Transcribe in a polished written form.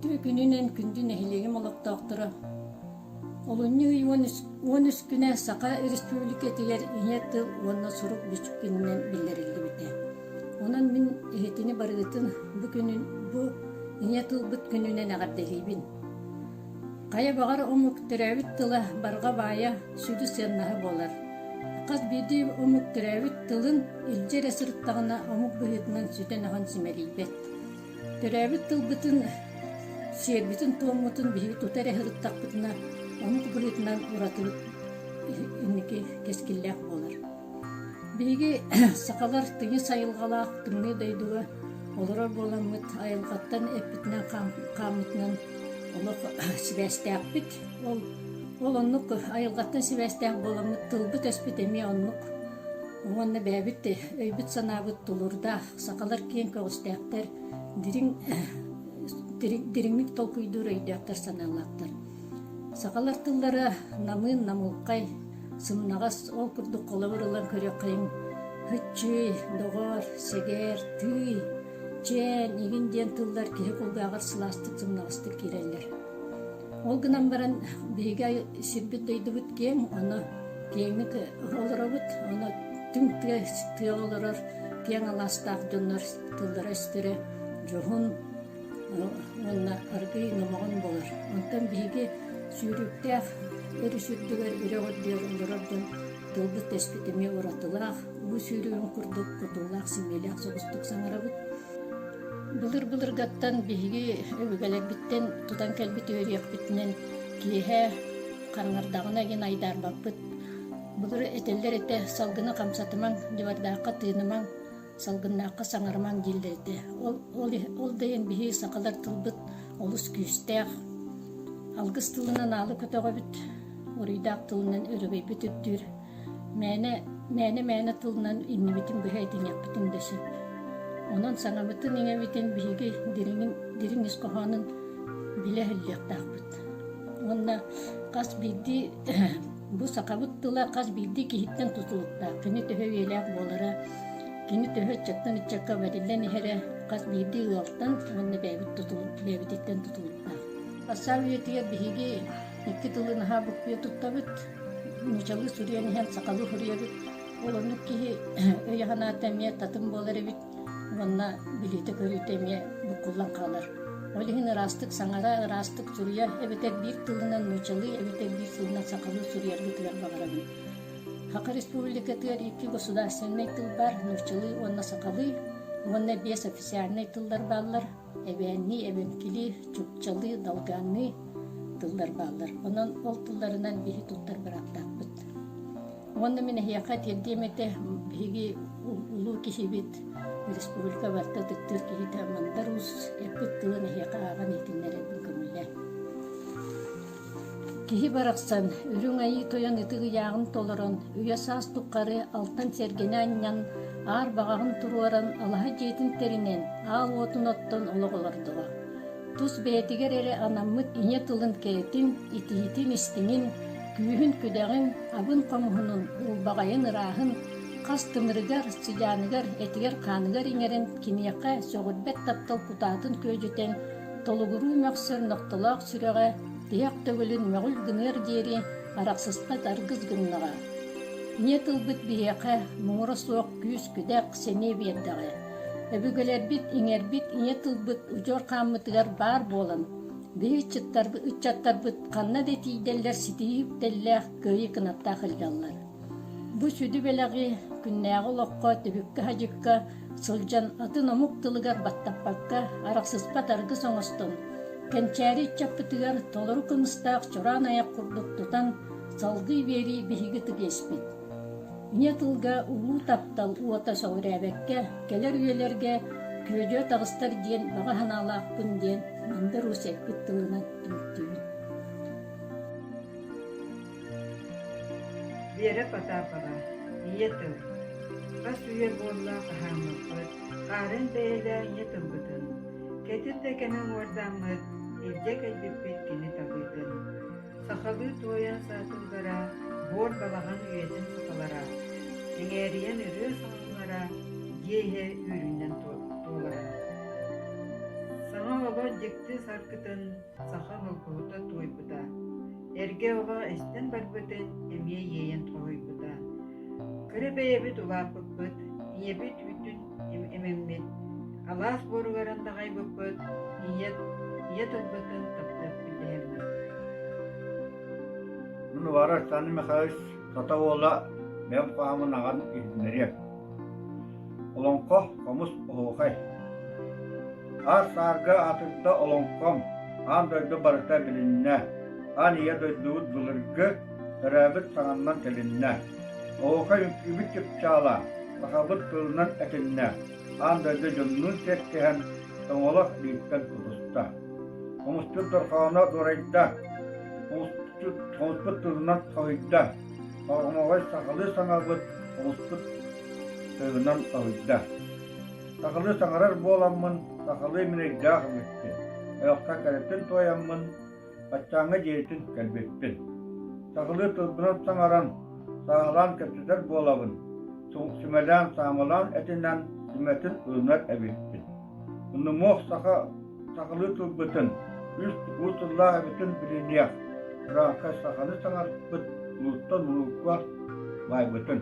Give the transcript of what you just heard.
Үтүө күнүнэн күндү нэһилиэгим олохтоохторо! Олунньу ый 13 күнэ Саха Республикатыгар Ийэ тыл уонна сурук бичик күнүнэн биллэриллибитэ. Онон мин иһитини барыгытын бу күнүн бу Ийэ тылбыт күнүнэн эҕэрдэлиибин. Хайа баҕар омук төрөөбүт тыла барҕа баайа, сүдү сыаннаһа буолар. Хас биирдии омук төрөөбүт тылын илдьэ эрэ сырыттаҕына омук быһыытынан сүтэн-оһон симэлийбэт. Төрөөбүт тылбытын, сиэрбитин-туоммутун биһиги тута эрэ сырыттахпытына, омук быһыытынан уратыбыт инники кэскиллээх буолар. Биһиги сахалар тыйыс айылҕалаах тымныы дойдуга олорор буоламмыт, айылҕаттан эппитинэн хааммытынан олох сибээстээхпит. Ол, ол оннук айылҕаттан сибээстээх буоламмыт тылбыт-өспүт эмиэ оннук. Уонна бэйэбит өйбүт-санаабыт тулуурдаах, сахалар киэҥ көҕүстээхтэр, дириҥ, дириҥник толкуйдуур өйдөөхтөр санаалаахтар. Сахалар тыллара намыын намылхай, сымнаҕас, ол курдук холобур ылан көрүөххэйиҥ һыччыый, доҕор, сэгээр, тыый, чээн, игин диэн тыллар киһи кулгааҕар сылаастык сымнаҕастык киирэллэр. Ол гынан баран биһиги сирбит-дойдубут киэҥ, ону киэҥник олоробут, ону түҥ тыа тыаҕа олорор киэҥ алаастаах дьоннор тыллара-өстөрө дьоһун уонна аргыый номоҕон буолар. Онтон биһиги сүүрүүктээх өрүс үрдүгэр үрэх үрдүгэр олорор дьон тылбыт тэспит эмиэ уратылаах, уу сүүрүгүн курдук кутуулаах, симиэлээх соҕустук саҥарабыт. Былыр-былыргаттан биһиги өбүгэлэрбиттэн тутан кэлбит үөрүйэхпитинэн киэһэ хараҥардаҕына игин айдаарбаппыт. Былыр этэллэр этэ салгыны хамсатымаҥ, дьыбардаахха тыынымаҥ, салгыннаахха саҥарымаҥ дииллэр этэ. Ол, ол, ол да иһин биһиги сахалар тылбыт олус күүстээх. Алгыс тылынан аалы көтөҕөбүт, уруйдаах тылынан өрөгөйбүт үрдүүр. Мээнэ, мээнэ-мээнэ тылынан иннибитин быһа этиниэхпитин да сөп. Онон саҥабытын-иҥэбитин биһиги дириҥин, дириҥ ис хоһоонун билэ иһиллиэхтаахпыт. Уонна хас биирдии бу сахабыт тыла хас биирдии киһиттэн тутулуктаах. Кини төһө үйэлээх буолара, кини төһө ыччаттан ыччакка бэриллэн иһэрэ хас биирдии ыалтан уонна бэйэбит тутулук, бэйэбититтэн тутулуктаах. Бассаап үйэтигэр биһиги икки тылы наһаа буккуйа туттабыт. Нууччалыы суруйан иһэн сахалыы суруйабыт. Ол оннук киһи өйө-санаата эмиэ татым буолар эбит уонна билиитэ-көрүүтэ эмиэ буккуллан хаалар. Ол иһин ыраастык саҥара, ыраастык суруйа эбэтэр биир тылынан нууччалыы эбэтэр биир тылынан сахалыы суруйаргытыгар баҕарабын. Саха Республикатыгар икки государственнай тыл баар, нууччалыы уонна сахалыы, уонна биэс официальнай тыллар бааллар. Эбээннии, эбэҥкилии, чукчалыы, долгаанныы тыллар бааллар. Онон ол тылларынан биһи туттар бырааптаахпыт. Уонна мин эһиэхэ тиэрдиэм этэ, биһиги улуу киһибит, республика барыта ытыктыыр киһитэ Мандар Уус эппит тылын эһиэхэ ааҕан иһитиннэрэрбин көҥүллээ. Киһи барахсан, Үрүҥ Айыы Тойон ытык ыйааҕын толорон, үйэ-саас тухары алтан сэргэни анньан, аар баҕаҕын туруоран, алаһа дьиэтин тэринэн, аал уотун оттон олох олордоҕо. Тус бэйэтигэр эрэ анаммыт ийэ тылын кэрэтин, итиитин, истиҥин, күүһүн-күдэҕин, абын-хомуһунун, ылбаҕайын ырааһын хас тымырыгар, сыдьааныгар, этигэр-хааныгар иҥэрэн киниэхэ сөҕүрбэт таптал кутаатын күөдьүтэн, толугуруу мөхсөр нохтолоох сүрэҕэ тиһэх төгүлүн мөҕүл гыныар диэри арахсыспат аргыс гыннаҕа. Ийэ тылбыт биһиэхэ муҥура суох күүс-күдэх, сэниэ биэрдэҕэ. Өбүгэлэрбит иҥэрбит ийэ тылбыт удьуор хааммытыгар баар буолан, биһи ыччаттарбыт ханна да тиийдэллэр ситиһии үктэллээх, кыайыы кынаттаах илдьаллар. Бу сүдү бэлэҕи күннээҕи олоххо түбүккэ-хадьыкка сылдьан атын омук тылыгар баттаппакка арахсыспат аргыс оҥостон, кэнчээри ыччаппытыгар толору кымыстаах чораан айах курдук тутан салгыы биэрии биһиги ытык-иэспит. Ийэ тылга улуу таптал уота сөҕүрээбэккэ кэлэр үйэлэргэ күөдьүө таҕыстар диэн баҕа санаалаахпын диэн Мандар Уус эппит тылынан түмүктүүбүн. Вера Потапова, Ийэ тыл. Хас үйэ буолла хаһааммыппыт, хаарын бэйэлээх ийэ тылбытын. Кэтит да кэмэ уордааммыт, илдьэ кэлбиппит кини талыытын. Сахалыы туойан саатыллара, буор балаҕан үйэтин сахалара. Эҥээрийэн ырыа саҥаллара, дьиэ иһэ үөрүүнэн туолара. Саҥа олох дьикти саргытын саха олоҥхоһута туойбута, эргэ олох эстэн барбытын эмиэ иэйэн хоһуйбута. Кыра бэйэбит улааппыппыт, ийэбит үүтүн эмэммит, алаас буоругар андаҕайбыппыт, ийэ, ийэ тылбытын таптыахпыт дэһэммит. Мин Уваров Александр Михайлович Сата уола бэйэм хоһооммун аҕан иһитиннэриэм. Олоҥхо, хомус, оһуохай. Аар-саарга аатырда олоҥхом, аан дойду барыта билиннэ, аан ийэ дойдубут былыргы, төрөөбүт саҥаннан тилиннэ. Оһуохай үҥкүүбүт чыпчаала, сахабыт тылынан этиннэ, аан дойду дьоннуун сиэттиһэн, тоҥолох бииртэн тутуста. Хомуспут дорҕооно дуорайда, хомуспут тылынан хоһуйда, хомоҕой сахалыы саҥабыт хомуспут тылынан хоһуйда. Сахалыы саҥарар буоламмын, сахалыы мин өйдөөх эбиппин, ойоххо кэрэтин туойаммын, баччааҥҥа дьиэтин кэлбиппин. Сахалыы тылбынан саҥаран, сааһылаан кэпсэтэр буолабын, сүмэлээн саамылаан этинэн сүмэтин ылынар эбиппин. Муох саха сахалыы тылбытын, үс уу тыллаах эбитин билиниэх, ыраахха саханы саҥарпыт улууттан улуукка байбытын.